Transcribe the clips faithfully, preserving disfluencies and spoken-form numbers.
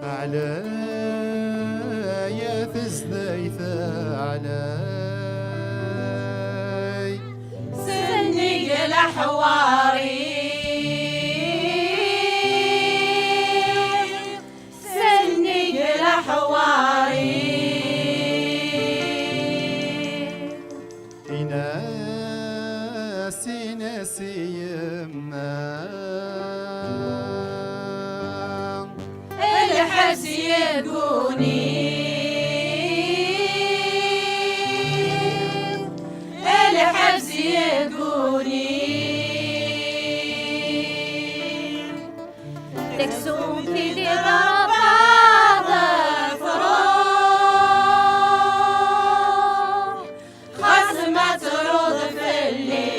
Ɛlay a tezdayt ɛlay. Sennig leḥwari, sennig leḥwari. Inas, inas i yemma. Lḥebs yegguni, lḥebs yegguni. Taksum tili ɣer baḍ tṛuḥ, xas ma truḍ fell-i.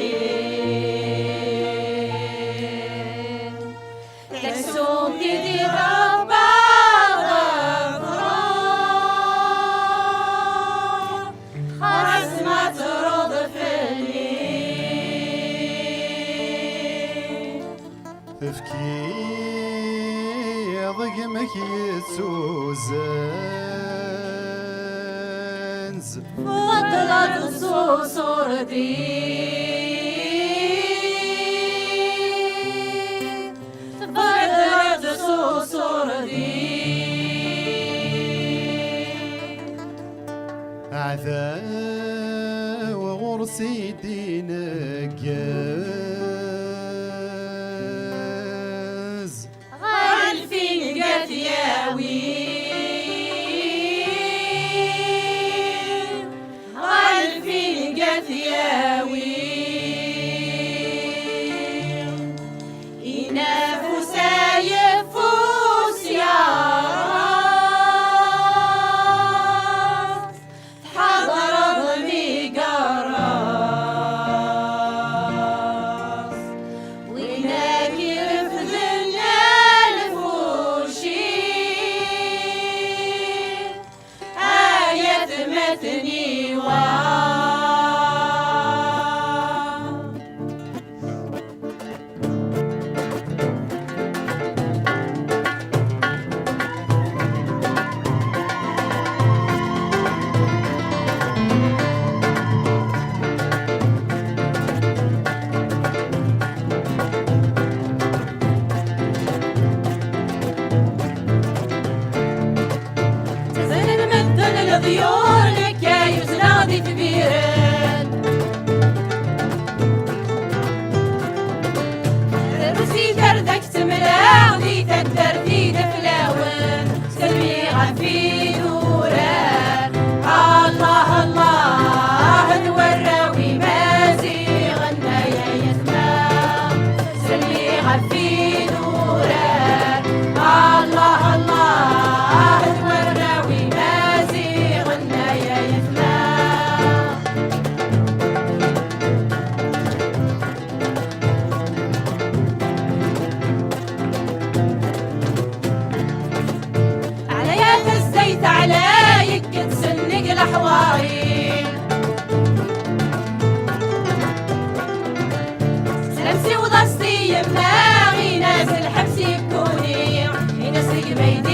Taksum tili ɣer baḍ tṛuḥ, xas ma truḍ fell-i. Tefkiḍ gma-k yettuzanz. Tbeddleḍ s uṣurdi. Tbeddleḍ s uṣurdi. Aɛdaw ɣur-s i d-ineggez. Ɣer lfinga t-yawi, ɣer lfinga t-yawi. Inafus ayeffus yerreẓ, tḥadreḍ mi yerreẓ. Win ak irefden lfuci, ay atmaten-iw. Ttaznen medden leḍyur, nekk ay uzneɣ di tbiren. Drus ikerda k-ttemleɣ di taddart i d flawen. Selmi ɣef idurar, Allah, Allah, d warraw imaziɣen ay ayetma. Selmi ɣef idurar, Allah, Allah, d warraw imaziɣen ay ayetma. Ɛlaya tazdayt ɛlay, ikket sennig leḥwari. Slam siweḍ-as-t i yemma, inas lḥebs yegguni, inas deg mayd